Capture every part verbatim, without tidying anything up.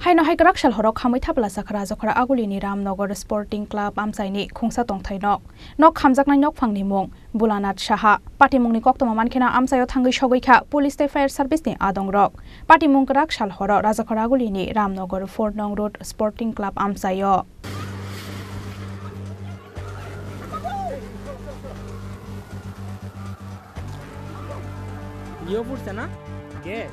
Haino hai kwrak sal horo khamwi thapla sakha Rajakhora Agulini Ramnagar Sporting Club amchaini khungsa tongthai nok. Nok khamjaknai nokphangni mung Bulanath Saha. Patimungni koktwma mankheno amchaio thangwi sogwi kha police tei fire service ni adongrok. Patimung kwrak sal horo Rajakhora Agulini Ramnagar four nong road Sporting Club amchaio. ইয়ে পড়ছে না? Gas.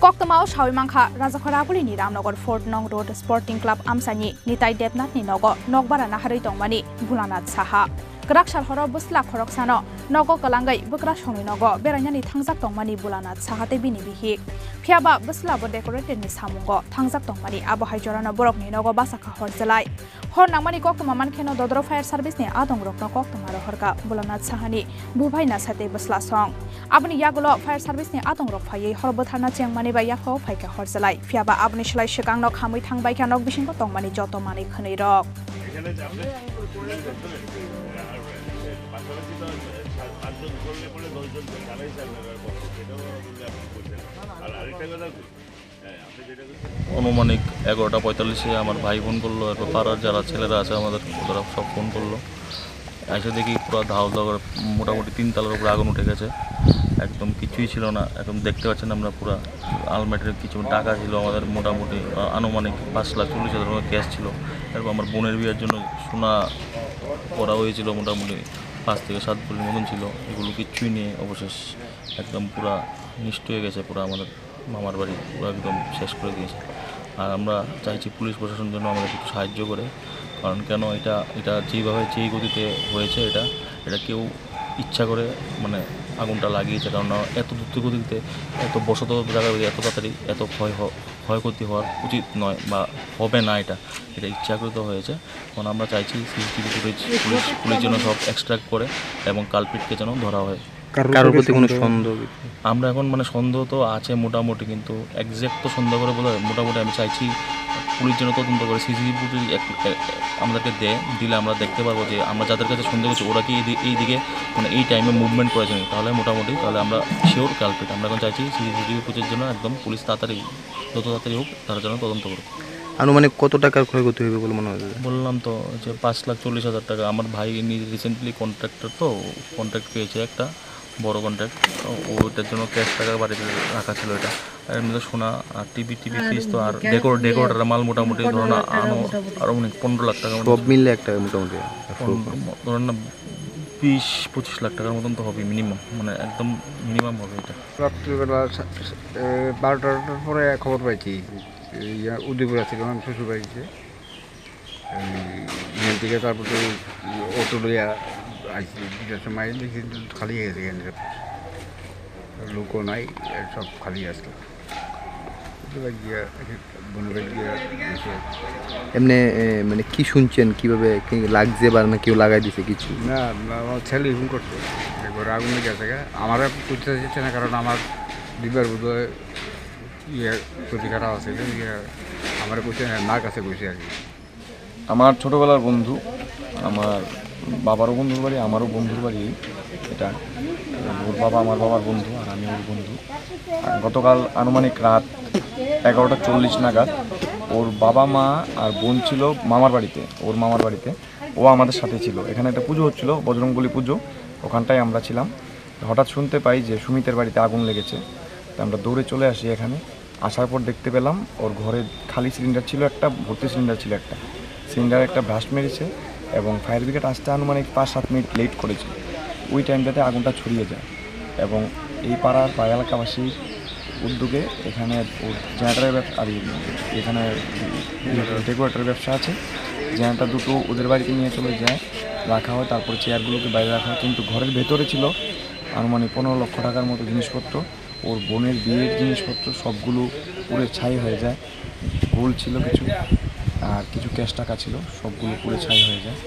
Koktwmao sawi mankha, Rajakhora Agulini Ramnagar four nong road Sporting Club amchaini Nitai Debnathni nogo nokbara naharwi tongmani Bulanath Saha. Kwrak sal horo bwsla khoroksano nogo kwlangwi bwkrasongni nogo berainani thangjak tongmani Bulanath Saha tei bini bihik. Phiyaba bwsla bo decorated ni samungo thangjak tongmani, abo hai jorano borokni nogo bachakha hor chelai. Hor nangmani koktwma mankheno Dodoro Fire Service ni adongrokno koktwma rohorkha Bulanath Sahani bubaina satei bwslasong. Aboni yagulo Fire Service ni adongrok phaiwi hor bwtharna chengmani bai yaphao phaikha hor chelai. Phiyaba aboni slai swkangno khamwi thangbaikha nok bisingo tongmani joto manwi khwnwi rok. এখানে যে আপনি স্টুডেন্ট করতে হবে, আর পাশাপাশি তো সাত আটজন করলে পরে দশজন করে, তারাই স্যার ব্যবহার করবে, সেটাও কিন্তু আপনি করছেন। আর আরেকটা কথা কি, হ্যাঁ, আপনি যেটা করছেন, অনুমানিক এগারোটা পঁয়তাল্লিশে আমার ভাই ফোন করলো, এরপর পাড়ার যারা ছেলেরা আছে আমাদের, ওরা সব ফোন করলো। এসে দেখি পুরো ধাও ধাও করে মোটামুটি তিন তলার উপরে আগুন উঠে গেছে, একদম কিছুই ছিল না, একদম দেখতে পাচ্ছেন আমরা পুরা আলমারির কিছু টাকা ছিল আমাদের, মোটামুটি, আ, আনুমানিক পাঁচ লাখ চল্লিশ হাজার টাকা ক্যাশ ছিল। এরপর আমার বোনের বিয়ের জন্য সোনা করা হয়েছিল মোটামুটি পাঁচ থেকে সাত ভরির মতন ছিল, এগুলো কিচ্ছুই নেই, অবশেষ একদম পুরা নিষ্ঠ হয়ে গেছে পুরা আমাদের মামার বাড়ি, পুরা একদম শেষ করে দিয়েছে। আর আমরা চাইছি পুলিশ প্রশাসন যেন আমাদের একটু সাহায্য করে, কারণ কেন এটা, এটা যেইভাবে যেই গতিতে হয়েছে এটা, এটা কেউ ইচ্ছা করে মানে আগুনটা লাগিয়েছে, কারণ এত দ্রুত গতিতে এত বসত জায়গার মধ্যে এত তাড়াতাড়ি এত ক্ষয় হ-, ক্ষয়ক্ষতি হওয়ার উচিত নয় বা হবে না এটা, এটা ইচ্ছাকৃত হয়েছে। এখন আমরা চাইছি সিসিটিভি ফুটেজ পুলিশ, পুলিশ যেন সব এক্সট্রাক্ট করে এবং কালপ্রিটকে যেন ধরা হয়। কারোর কারোর প্রতি প্রতি কোনো সন্দেহ? সন্দেহ? আমরা এখন মানে সন্দেহ তো আছে মোটামুটি, কিন্তু এক্স্যাক্ট তো সন্দেহ করে বলে মোটামুটি আমি চাইছি পুলিশ যেন তদন্ত করে, সিসিটিভি ফুটেজ এক-, এ-, আমাদেরকে দেয়, দিলে আমরা দেখতে পারবো যে আমরা যাদের কাছে সন্দেহ করছি ওরা কি এই দি-, এই দিকে মানে এই টাইমে মুভমেন্ট করেছে নাকি, তাহলে মোটামুটি তাহলে আমরা শিওর কালপ্রিট। আমরা এখন চাইছি সিসিটিভি ফুটেজ জন্য একদম পুলিশ তাড়াতাড়ি, যত তাড়াতাড়ি হোক তারা যেন তদন্ত করুক। আনুমানিক কত টাকার ক্ষয়ক্ষতি হইবে বলে মনে হয়? বললাম তো যে পাঁচ লাখ চল্লিশ হাজার টাকা। আমার ভাই নিজে রিসেন্টলি কন্ট্রাক্টর, তো কন্ট্রাক্ট পেয়েছে একটা বড় কন্ট্রাক্ট, ওইটার জন্য ক্যাশ টাকা বাড়িতে রাখা ছিল এটা। আর এমনি তো সোনা আর টিভি, টিভি আর ফ্রিজ তো আর ক্যাশ ডেকোর-, নিয়ে ডেকোরেটর মাল মোটামুটি ধরো না পনেরো লাখ টাকা আনো-, মোটামুটি। আরো অনেক পনেরো লাখ টাকা মতো। সব মিললে একটা মোটামুটি। পনেরো, ধরেন না বিশ পঁচিশ লাখ টাকার মতন তো হবে মিনিমাম, মানে একদম মিনিমাম হবে এটা। রাত্রিবেলা সা-, সা-, এ, বারোটার পরে খবর পাইছি। এই, ইয়া, উদয়পুর আছিল আমার শ্বশুর বাড়িতে। এই, এখান থেকে তারপর তো অটো লইয়া আইছি। দুটার সময় দেখি কিন্তু খালি হয়ে গেছে এখানে। লোকও নাই, সব খালি আসলো। উদয়পুর গিয়া, এখানে বনগাঁ গিয়া এসে এমনি, এ, মানে কি শুনছেন, কিভাবে কি লাগছে বা না কেউ লাগাই দিছে কিছু? না, না, আমার ছেলে ফোন করছে, একবার আগুন লেগে গেছে গা। আমারে কইতে দিচ্ছে না, কারণ আমার দুইবার বোধহয় ইয়ে প্রতি খারাপ আছে, ইয়ে আমারে কইছে না, মার কাছে কইছে আর কি। আমার ছোটবেলার বন্ধু, আমার বাবারও বন্ধুর বাড়ি, আমারও বন্ধুর বাড়ি এটা। ওর বাবা আমার বাবার বন্ধু আর আমি ওর বন্ধু। আর গতকাল আনুমানিক রাত এগারোটা চল্লিশ নাগাদ ওর বাবা মা আর বোন ছিল মামার বাড়িতে, ওর মামার বাড়িতে। ও আমাদের সাথে ছিল। এখানে একটা পুজো হচ্ছিল, বজরংবলী পুজো, ওখানটায় আমরা ছিলাম। হঠাৎ শুনতে পাই যে সুমিতের বাড়িতে আগুন লেগেছে। তো আমরা দৌড়ে চলে আসি এখানে। আসার পর দেখতে পেলাম ওর ঘরে খালি সিলিন্ডার ছিল একটা, ভর্তি সিলিন্ডার ছিল একটা। সিলিন্ডার একটা ব্লাস্ট মেরেছে এবং ফায়ার ব্রিগেড আসতে আনুমানিক পাঁচ সাত মিনিট লেট করেছে। ওই টাইমটাতে আগুনটা ছড়িয়ে যায় এবং এই পাড়ার বা এলাকাবাসীর উদ্যোগে এখানে ওর জেনারেটরের ব্যবসা, আর এখানে ডেকোরেটরের ব্যবসা আছে। জেনারেটর দুটো ওদের বাড়িতে নিয়ে চলে যায়, রাখা হয়, তারপর চেয়ারগুলোকে বাইরে রাখা হয়। কিন্তু ঘরের ভেতরে ছিল আনুমানিক পনেরো লক্ষ টাকার মতো জিনিসপত্র। ওর বোনের বিয়ের জিনিসপত্র সবগুলো পুড়ে ছাই হয়ে যায়। গোল্ড ছিল কিছু, আর কিছু ক্যাশ টাকা ছিল, সবগুলো পুড়ে ছাই হয়ে যায়।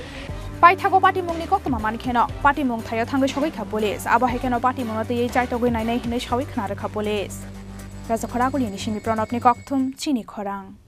Paithago patimungni koktwma mankheno patimung thaio thangwi sogwi kha police. Abo hai kheno patimungno twiwi chaitogwi nainai hinwi sawi khna rwkha police. Rajakhora Gulini simi Pranobni kokthum chini khorang.